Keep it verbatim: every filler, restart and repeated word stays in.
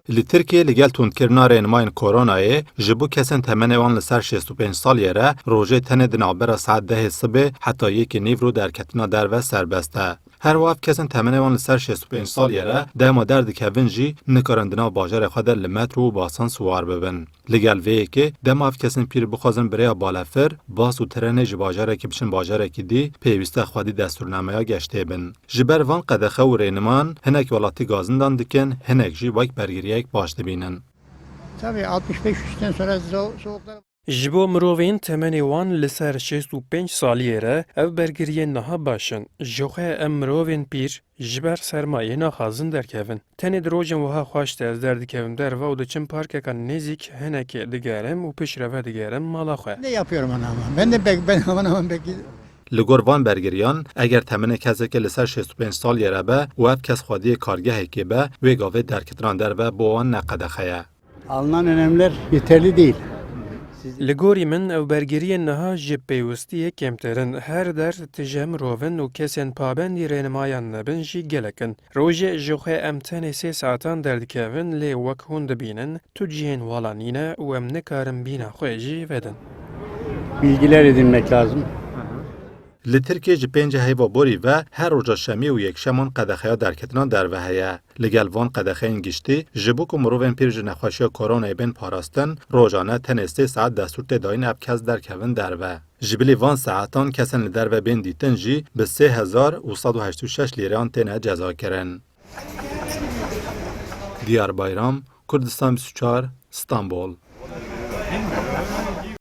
Li Tirkiyê li gel tundkirina rênimayên koronayê ji bo kesên temenê wan li ser şêst û pênc saliyê re rojê tenê di navbera saet dehê sibê heta yekê nîvro derketina derve serbest e. Her wiha ev kesên temenê wan li ser şêst û pênc saliyê re dema derdikevin jî nikarin di nav bajarê xwe de li metro û basan siwar bibin. Li gel vê yekê, dema ev kesên pîr bixwazin bi rêya balefir, bas û trenê ji bajarekî biçin bajarekî dî, pêwîst e xwedî destûrnameya geştê bin. Ji ber van qedexe û rêniman hinek welatî gazindan dikin, hinek jî wek bergiriyek baş dibînin. Tabii altmış beş üstten sonra zo-, soğuklar. Ji bo mirovên temenê wan li ser şêst û pênc saliyê re ev bergiriyên niha baş in. Jixwe em mirovên pîr ji ber sermayê naxwazin derkevin. Tenê di rojên wiha xweş de ez derdikevim derve û diçim parkekan nêzîk hinekê digerim û piştre vedigerim mala xwe. Ne yapıyorum ana ama. Ben de bek-, ben aman aman bekliyorum. Li gor van bergiriyan, eger temenê kesekê li ser şêst û pênc saliyê re be û ev kes xwediyê kargehekê be, wê gavê derketinan derve bo wan ne qedexe ye. Alınan önlemler yeterli değil. Li gorî min ew bergiriyên niha ji pêwistiyê kêmtir in. Her der tije mirovin û kesên pabendî rênimayan nebin jî gelek in. Rojê jixwe em tenê sê saetan derdikevin, lê wek hûn dibînin, tu cihên wala nîne û em nikarin bîna xwe jî vedin. Bilgiler edinmek lazım. Li Tirkiyê ji pêncê heyva borî ve her roja şemî û yekşeman qedexeya derketinan derve heye. Li gel van qedexeyên giştî, ji bo ku mirovên pîr ji nexweşiya koronayê bên parastin, rojane tenê sê saet destûr tê dayîn ev kes derkevin derve. Ji bilî van saetan kesên li derve bên dîtin jî bi sê hezar û sed û heşt û şeş lîreyan têne cezakirin. Diyar Bayram, Kurdistan bîst û çar, Stenbol.